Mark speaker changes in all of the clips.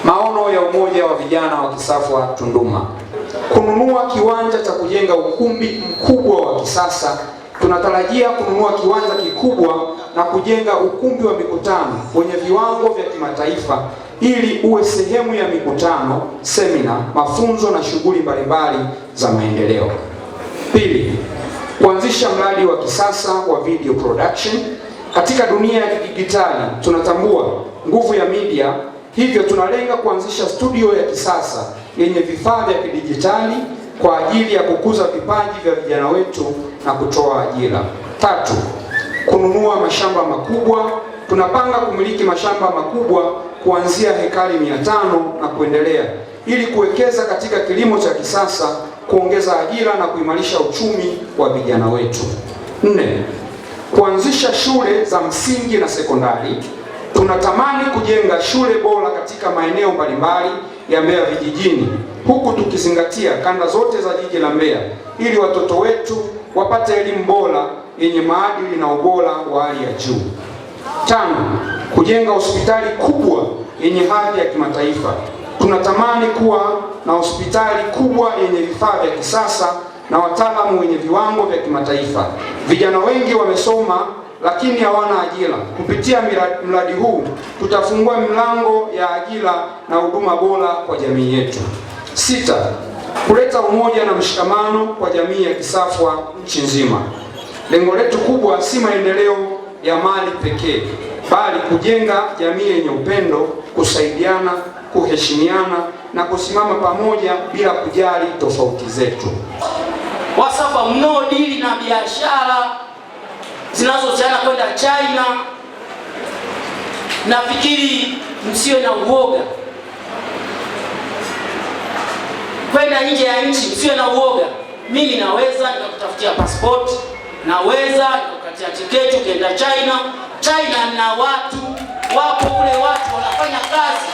Speaker 1: Maono ya Umoja wa Vijana wa Kisafwa Tunduma: kununua kiwanja cha kujenga ukumbi mkubwa wa kisasa. Tunatarajia kununua kiwanja kikubwa na kujenga ukumbi wa mikutano wenye viwango vya kimataifa ili uwe sehemu ya mikutano, semina, mafunzo na shughuli mbalimbali za maendeleo. Pili, kuanzisha mradi wa kisasa wa video production. Katika dunia ya kidijitali tunatambua nguvu ya media, hivyo tunalenga kuanzisha studio ya kisasa yenye vifaa vya kidijitali kwa ajili ya kukuza vipaji vya vijana wetu na kutoa ajira. Tatu, kununua mashamba makubwa. Tunapanga kumiliki mashamba makubwa kuanzia hekari 500 na kuendelea ili kuwekeza katika kilimo cha kisasa, kuongeza ajira na kuimarisha uchumi wa vijana wetu. Nne, kuanzisha shule za msingi na sekondari. Tunatamani kujenga shule bora katika maeneo mbalimbali ya Mbeya vijijini, huku tukizingatia kanda zote za jiji la Mbeya ili watoto wetu wapate elimu bora yenye maadili na ubora wa hali ya juu. Tano, kujenga hospitali kubwa yenye hadhi ya kimataifa. Tunatamani kuwa na hospitali kubwa yenye vifaa vya kisasa na wataalamu wenye viwango vya kimataifa. Vijana wengi wamesoma lakini hawana ajira. Kupitia mradi huu tutafungua milango ya ajira na huduma bora kwa jamii yetu. Sita, kuleta umoja na mshikamano kwa jamii ya Kisafwa nchi nzima. Lengo letu kubwa si maendeleo ya mali pekee, bali kujenga jamii yenye upendo, kusaidiana, kuheshimiana na kusimama pamoja bila kujali tofauti zetu.
Speaker 2: Wasafa mnaodili na biashara zinazohusiana kwenda China, nafikiri msiwe na uoga kwenda nje ya nchi, msiwe na uoga. Mimi naweza nikakutafutia passport, naweza nikakukatia tiketi ukienda China. China na watu wapo kule, watu wanafanya kazi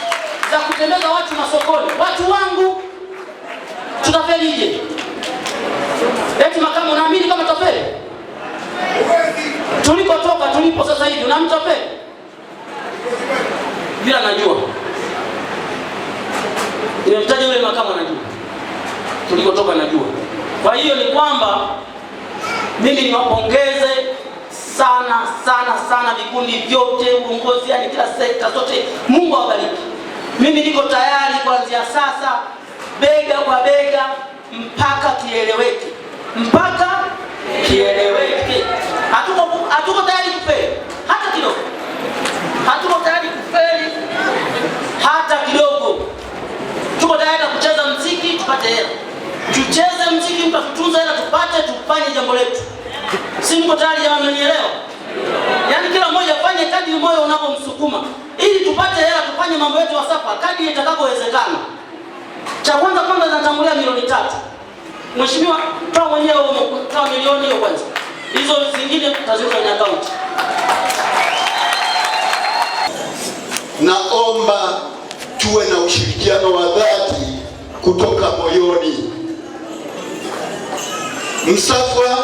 Speaker 2: za kutembeza watu masokoni. Watu wangu, tutafelije? Eti makamu, unaamini kama tutafeli? Tulikotoka tulipo sasa hivi, unamtafeli? Bila najua nimemtaja yule makamu, anajua tulikotoka, najua. Kwa hiyo ni kwamba mimi niwapongeze sana sana sana vikundi vyote, uongozi, yani kila sekta zote. Mungu awabariki. Mimi niko tayari kuanzia sasa, bega kwa bega, mpaka kieleweke, mpaka kieleweke. Hatuko tayari kufeli hata kidogo, hatuko tayari kufeli hata kidogo. Tuko tayari kucheza mziki tupate hela, tucheze mziki mtu atutunze hela tupate, tufanye jambo letu. Si mko tayari jamani? Mnanielewa? Yaani kila mmoja afanye kadri moyo unavyomsukuma ili tupate hela tufanye mambo yetu Wasafa kadri itakavyowezekana. Cha kwanza kwanza natangulia milioni 3. Mheshimiwa, toa mwenyewe, toa milioni hiyo kwanza, hizo zingine tutaziweka kwenye akaunti.
Speaker 3: Naomba tuwe na ushirikiano wa dhati kutoka moyoni. Msafwa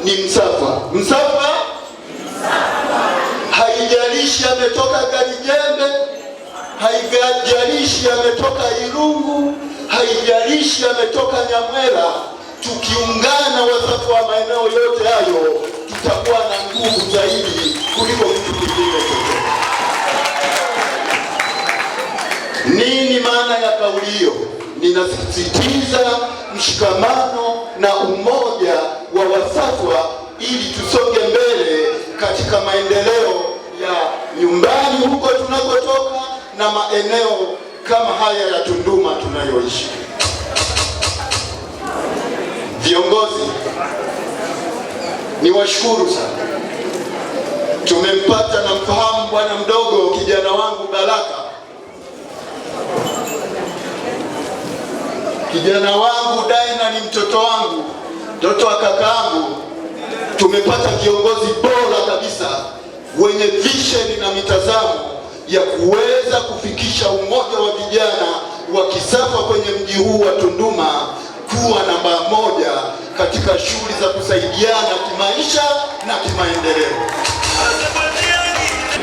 Speaker 3: ni Msafwa, Msafwa haijalishi ametoka Garijembe, haijalishi ametoka Irungu, haijalishi ametoka Nyamwela. Tukiungana Wasafwa wa maeneo yote hayo, tutakuwa na nguvu zaidi kuliko kitu kingine chochote. Nini maana ya kauli hiyo? Ninasisitiza mshikamano na umoja wa Wasafwa ili tusonge mbele katika maendeleo ya nyumbani huko tunakotoka na maeneo kama haya ya Tunduma tunayoishi. Viongozi, niwashukuru sana. Tumempata na mfahamu bwana mdogo, kijana wangu Baraka, kijana wangu Daina ni mtoto wangu, mtoto wa kakaangu. Tumepata viongozi bora kabisa wenye vision na mitazamo ya kuweza kufikisha umoja wa vijana wa Kisafwa kwenye mji huu wa Tunduma kuwa namba moja katika shughuli za kusaidiana kimaisha na kimaendeleo.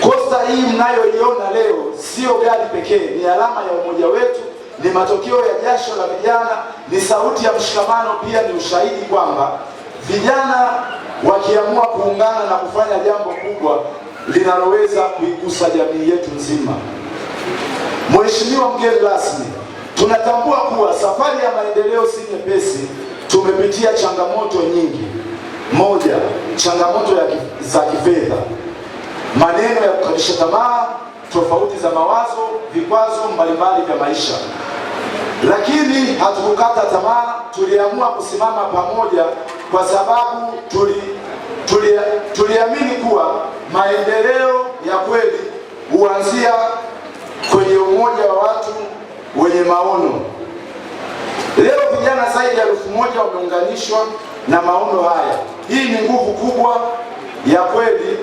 Speaker 4: Kosta hii mnayoiona leo Sio gari pekee, ni alama ya umoja wetu, ni matokeo ya jasho la vijana, ni sauti ya mshikamano, pia ni ushahidi kwamba vijana wakiamua kuungana na kufanya jambo kubwa linaloweza kuigusa jamii yetu nzima. Mheshimiwa mgeni rasmi, tunatambua kuwa safari ya maendeleo si nyepesi. Tumepitia changamoto nyingi. Moja, changamoto za kifedha, maneno ya kukatisha tamaa, tofauti za mawazo, vikwazo mbalimbali vya maisha, lakini hatukukata tamaa. Tuliamua kusimama pamoja kwa sababu tuliamini kuwa maendeleo ya kweli huanzia kwenye umoja wa watu wenye maono. Leo vijana zaidi ya 1000 wameunganishwa na maono haya. Hii ni nguvu kubwa ya kweli